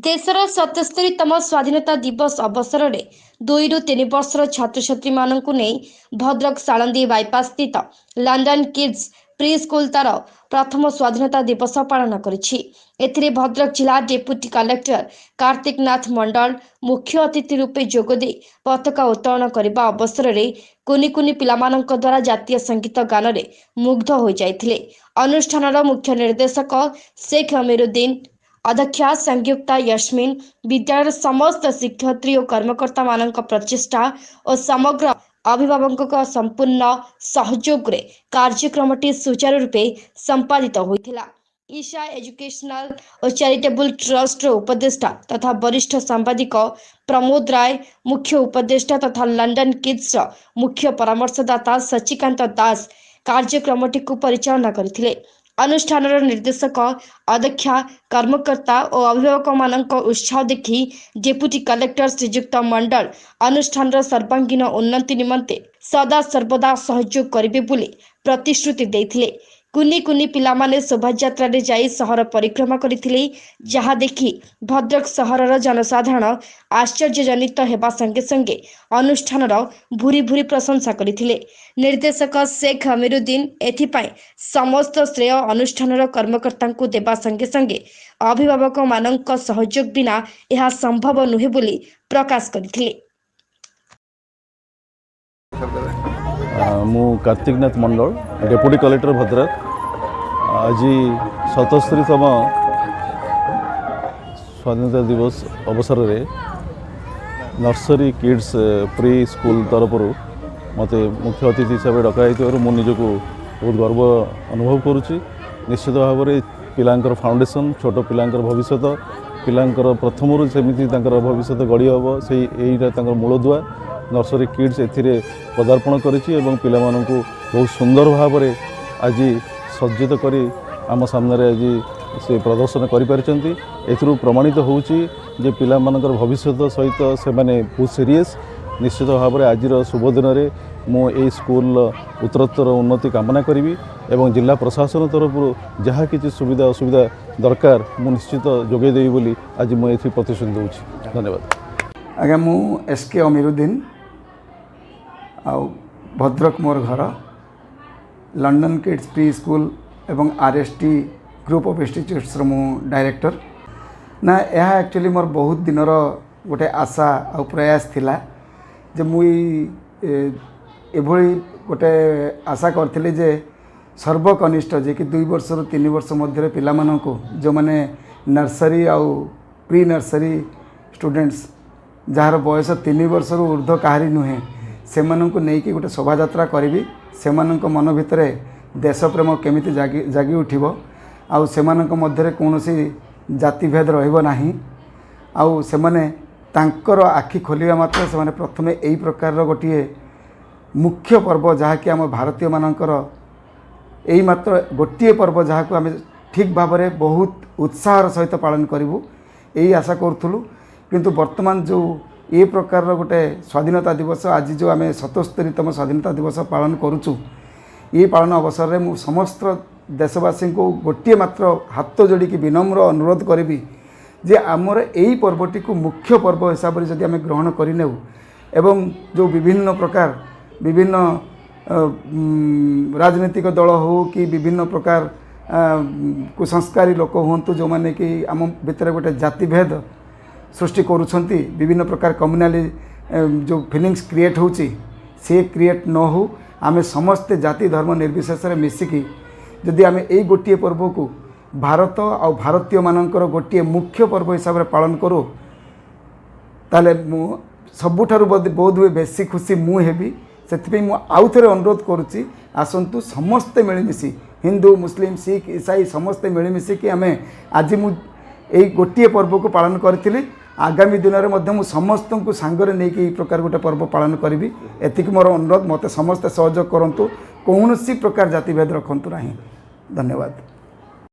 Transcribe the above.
ଦେଶର 77ତମ ସ୍ୱାଧୀନତା ଦିବସ ଅବସରରେ 2ରୁ 3 ବର୍ଷର ଛାତ୍ରଛାତ୍ରୀମାନଙ୍କୁ ନେଇ ଭଦ୍ରକ ସାଳନ୍ଦୀ ବାଇପାସ୍ ସ୍ଥିତ ଲଣ୍ଡନ କିଡ୍ସ ପ୍ରି ସ୍କୁଲ ତାର ପ୍ରଥମ ସ୍ୱାଧୀନତା ଦିବସ ପାଳନ କରିଛି। ଏଥିରେ ଭଦ୍ରକ ଜିଲ୍ଲା ଡେପୁଟି କଲେକ୍ଟର କାର୍ତ୍ତିକ ନାଥ ମଣ୍ଡଳ ମୁଖ୍ୟ ଅତିଥି ରୂପେ ଯୋଗଦେଇ ପତାକା ଉତ୍ତୋଳନ କରିବା ଅବସରରେ କୁନି କୁନି ପିଲାମାନଙ୍କ ଦ୍ୱାରା ଜାତୀୟ ସଙ୍ଗୀତ ଗାନରେ ମୁଗ୍ଧ ହୋଇଯାଇଥିଲେ। ଅନୁଷ୍ଠାନର ମୁଖ୍ୟ ନିର୍ଦ୍ଦେଶକ ଶେଖ ଅମିରୁଦ୍ଦିନ, ଅଧ୍ୟକ୍ଷା ସଂଯୁକ୍ତା ୟସ୍ମିନ, ବିଦ୍ୟାଳୟର ସମସ୍ତ ଶିକ୍ଷୟିତ୍ରୀ ଓ କର୍ମକର୍ତ୍ତାମାନଙ୍କ ପ୍ରଚେଷ୍ଟା ଓ ସମଗ୍ର ଅଭିଭାବକଙ୍କ ସମ୍ପୂର୍ଣ୍ଣ ସହଯୋଗରେ କାର୍ଯ୍ୟକ୍ରମଟି ସୁଚାରୁ ରୂପେ ସମ୍ପାଦିତ ହୋଇଥିଲା। ଈଶା ଏଜୁକେସନାଲ ଓ ଚାରିଟେବୁଲ ଟ୍ରଷ୍ଟର ଉପଦେଷ୍ଟା ତଥା ବରିଷ୍ଠ ସାମ୍ବାଦିକ ପ୍ରମୋଦ ରାୟ, ମୁଖ୍ୟ ଉପଦେଷ୍ଟା ତଥା ଲଣ୍ଡନ କିଡ୍ସର ମୁଖ୍ୟ ପରାମର୍ଶଦାତା ସଚିକାନ୍ତ ଦାସ କାର୍ଯ୍ୟକ୍ରମଟିକୁ ପରିଚାଳନା କରିଥିଲେ। ଅନୁଷ୍ଠାନର ନିର୍ଦ୍ଦେଶକ, ଅଧ୍ୟକ୍ଷା, କର୍ମକର୍ତ୍ତା ଓ ଅଭିଭାବକମାନଙ୍କ ଉତ୍ସାହ ଦେଖି ଡେପୁଟି କଲେକ୍ଟର ଶ୍ରୀଯୁକ୍ତ ମଣ୍ଡଳ ଅନୁଷ୍ଠାନର ସର୍ବାଙ୍ଗୀନ ଉନ୍ନତି ନିମନ୍ତେ ସଦା ସର୍ବଦା ସହଯୋଗ କରିବେ ବୋଲି ପ୍ରତିଶ୍ରୁତି ଦେଇଥିଲେ। କୁନି କୁନି ପିଲାମାନେ ଶୋଭାଯାତ୍ରାରେ ଯାଇ ସହର ପରିକ୍ରମା କରିଥିଲେ, ଯାହା ଦେଖି ଭଦ୍ରକ ସହରର ଜନସାଧାରଣ ଆଶ୍ଚର୍ଯ୍ୟଜନିତ ହେବା ସଙ୍ଗେ ସଙ୍ଗେ ଅନୁଷ୍ଠାନର ଭୁରି ଭୁରି ପ୍ରଶଂସା କରିଥିଲେ। ନିର୍ଦ୍ଦେଶକ ଶେଖ ଅମିରୁଦ୍ଦିନ ଏଥିପାଇଁ ସମସ୍ତ ଶ୍ରେୟ ଅନୁଷ୍ଠାନର କର୍ମକର୍ତ୍ତାଙ୍କୁ ଦେବା ସଙ୍ଗେ ସଙ୍ଗେ ଅଭିଭାବକମାନଙ୍କ ସହଯୋଗ ବିନା ଏହା ସମ୍ଭବ ନୁହେଁ ବୋଲି ପ୍ରକାଶ କରିଥିଲେ। ମୁଁ କାର୍ତ୍ତିକନାଥ ମଣ୍ଡଳ, ଡେପୁଟି କଲେକ୍ଟର, ଭଦ୍ରକ। ଆଜି 77ତମ ସ୍ୱାଧୀନତା ଦିବସ ଅବସରରେ ନର୍ସରୀ କିଡ୍ସ ପ୍ରି ସ୍କୁଲ ତରଫରୁ ମୋତେ ମୁଖ୍ୟ ଅତିଥି ହିସାବରେ ଡକାଯାଇଥିବାରୁ ମୁଁ ନିଜକୁ ବହୁତ ଗର୍ବ ଅନୁଭବ କରୁଛି। ନିଶ୍ଚିତ ଭାବରେ ପିଲାଙ୍କର ଫାଉଣ୍ଡେସନ୍, ଛୋଟ ପିଲାଙ୍କର ଭବିଷ୍ୟତ, ପିଲାଙ୍କର ପ୍ରଥମରୁ ସେମିତି ତାଙ୍କର ଭବିଷ୍ୟତ ଗଢ଼ି ହେବ, ସେଇ ଏଇଟା ତାଙ୍କର ମୂଳଦୁଆ। ନର୍ସରୀ କିଡ୍ସ ଏଥିରେ ପଦାର୍ପଣ କରିଛି ଏବଂ ପିଲାମାନଙ୍କୁ ବହୁତ ସୁନ୍ଦର ଭାବରେ ଆଜି ସଜ୍ଜିତ କରି ଆମ ସାମ୍ନାରେ ଆଜି ସେ ପ୍ରଦର୍ଶନ କରିପାରିଛନ୍ତି। ଏଥିରୁ ପ୍ରମାଣିତ ହେଉଛି ଯେ ପିଲାମାନଙ୍କର ଭବିଷ୍ୟତ ସହିତ ସେମାନେ ବହୁତ ସିରିୟସ୍। ନିଶ୍ଚିତ ଭାବରେ ଆଜିର ଶୁଭ ଦିନରେ ମୁଁ ଏଇ ସ୍କୁଲର ଉତ୍ତରୋତ୍ତର ଉନ୍ନତି କାମନା କରିବି ଏବଂ ଜିଲ୍ଲା ପ୍ରଶାସନ ତରଫରୁ ଯାହା କିଛି ସୁବିଧା ଅସୁବିଧା ଦରକାର, ମୁଁ ନିଶ୍ଚିତ ଯୋଗାଇ ଦେବି ବୋଲି ଆଜି ମୁଁ ଏଥି ପ୍ରତିଶ୍ରୁତି ଦେଉଛି। ଧନ୍ୟବାଦ। ଆଜ୍ଞା, ମୁଁ ଏସ୍ କେ ଅମିରୁଦ୍ଦିନ ଆଉ ଭଦ୍ରକ ମୋର ଘର। ଲଣ୍ଡନ କିଡ୍ସ ପ୍ରି ସ୍କୁଲ ଏବଂ R S T group of ଇନଷ୍ଟିଚ୍ୟୁଟ୍ସର ମୁଁ ଡାଇରେକ୍ଟର। ନା, ଏହା ଆକ୍ଚୁଆଲି ମୋର ବହୁତ ଦିନର ଗୋଟେ ଆଶା ଆଉ ପ୍ରୟାସ ଥିଲା ଯେ ମୁଁ ଏଭଳି ଗୋଟେ ଆଶା କରିଥିଲି ଯେ ସର୍ବକନିଷ୍ଠ, ଯିଏକି 2 ବର୍ଷରୁ 3 ବର୍ଷ ମଧ୍ୟରେ ପିଲାମାନଙ୍କୁ, ଯେଉଁମାନେ ନର୍ସରୀ ଆଉ ପ୍ରି ନର୍ସରୀ ଷ୍ଟୁଡେଣ୍ଟସ୍, ଯାହାର ବୟସ 3 ବର୍ଷରୁ ଉର୍ଦ୍ଧ୍ୱ କାହାରି ନୁହେଁ, ସେମାନଙ୍କୁ ନେଇକି ଗୋଟେ ଶୋଭାଯାତ୍ରା କରିବି। ସେମାନଙ୍କ ମନ ଭିତରେ ଦେଶପ୍ରେମ କେମିତି ଜାଗି ଜାଗି ଉଠିବ ଆଉ ସେମାନଙ୍କ ମଧ୍ୟରେ କୌଣସି ଜାତିଭେଦ ରହିବ ନାହିଁ ଆଉ ସେମାନେ ତାଙ୍କର ଆଖି ଖୋଲିବା ମାତ୍ରେ ସେମାନେ ପ୍ରଥମେ ଏଇ ପ୍ରକାରର ଗୋଟିଏ ମୁଖ୍ୟ ପର୍ବ, ଯାହାକି ଆମ ଭାରତୀୟମାନଙ୍କର ଏଇ ମାତ୍ର ଗୋଟିଏ ପର୍ବ, ଯାହାକୁ ଆମେ ଠିକ୍ ଭାବରେ ବହୁତ ଉତ୍ସାହର ସହିତ ପାଳନ କରିବୁ, ଏଇ ଆଶା କରୁଥିଲୁ। କିନ୍ତୁ ବର୍ତ୍ତମାନ ଯେଉଁ ଏ ପ୍ରକାରର ଗୋଟେ ସ୍ୱାଧୀନତା ଦିବସ, ଆଜି ଯେଉଁ ଆମେ 77ତମ ସ୍ୱାଧୀନତା ଦିବସ ପାଳନ କରୁଛୁ, ଏ ପାଳନ ଅବସରରେ ମୁଁ ସମସ୍ତ ଦେଶବାସୀଙ୍କୁ ଗୋଟିଏ ମାତ୍ର ହାତ ଯୋଡ଼ିକି ବିନମ୍ର ଅନୁରୋଧ କରିବି ଯେ ଆମର ଏଇ ପର୍ବଟିକୁ ମୁଖ୍ୟ ପର୍ବ ହିସାବରେ ଯଦି ଆମେ ଗ୍ରହଣ କରିନେଉ ଏବଂ ଯେଉଁ ବିଭିନ୍ନ ପ୍ରକାର ବିଭିନ୍ନ ରାଜନୈତିକ ଦଳ ହେଉ କି ବିଭିନ୍ନ ପ୍ରକାର କୁସଂସ୍କାରୀ ଲୋକ ହୁଅନ୍ତୁ, ଯେଉଁମାନେ କି ଆମ ଭିତରେ ଗୋଟେ ଜାତିଭେଦ ସୃଷ୍ଟି କରୁଛନ୍ତି, ବିଭିନ୍ନ ପ୍ରକାର କମ୍ୟୁନାଲି ଯେଉଁ ଫିଲିଙ୍ଗସ୍ କ୍ରିଏଟ୍ ହେଉଛି, ସେ କ୍ରିଏଟ୍ ନ ହେଉ। ଆମେ ସମସ୍ତେ ଜାତି ଧର୍ମ ନିର୍ବିଶେଷରେ ମିଶିକି ଯଦି ଆମେ ଏଇ ଗୋଟିଏ ପର୍ବକୁ ଭାରତ ଆଉ ଭାରତୀୟମାନଙ୍କର ଗୋଟିଏ ମୁଖ୍ୟ ପର୍ବ ହିସାବରେ ପାଳନ କରୁ, ତାହେଲେ ମୁଁ ସବୁଠାରୁ ବୋଧ ହୁଏ ବେଶୀ ଖୁସି ମୁଁ ହେବି। ସେଥିପାଇଁ ମୁଁ ଆଉ ଥରେ ଅନୁରୋଧ କରୁଛି, ଆସନ୍ତୁ ସମସ୍ତେ ମିଳିମିଶି, ହିନ୍ଦୁ, ମୁସଲିମ, ଶିଖ, ଇସାଇ, ସମସ୍ତେ ମିଳିମିଶିକି ଆମେ ଆଜି ମୁଁ ଏଇ ଗୋଟିଏ ପର୍ବକୁ ପାଳନ କରିଥିଲି। ଆଗାମୀ ଦିନରେ ମଧ୍ୟ ମୁଁ ସମସ୍ତଙ୍କୁ ସାଙ୍ଗରେ ନେଇକି ଏଇ ପ୍ରକାର ଗୋଟେ ପର୍ବ ପାଳନ କରିବି। ଏତିକି ମୋର ଅନୁରୋଧ, ମୋତେ ସମସ୍ତେ ସହଯୋଗ କରନ୍ତୁ, କୌଣସି ପ୍ରକାର ଜାତିଭେଦ ରଖନ୍ତୁ ନାହିଁ। ଧନ୍ୟବାଦ।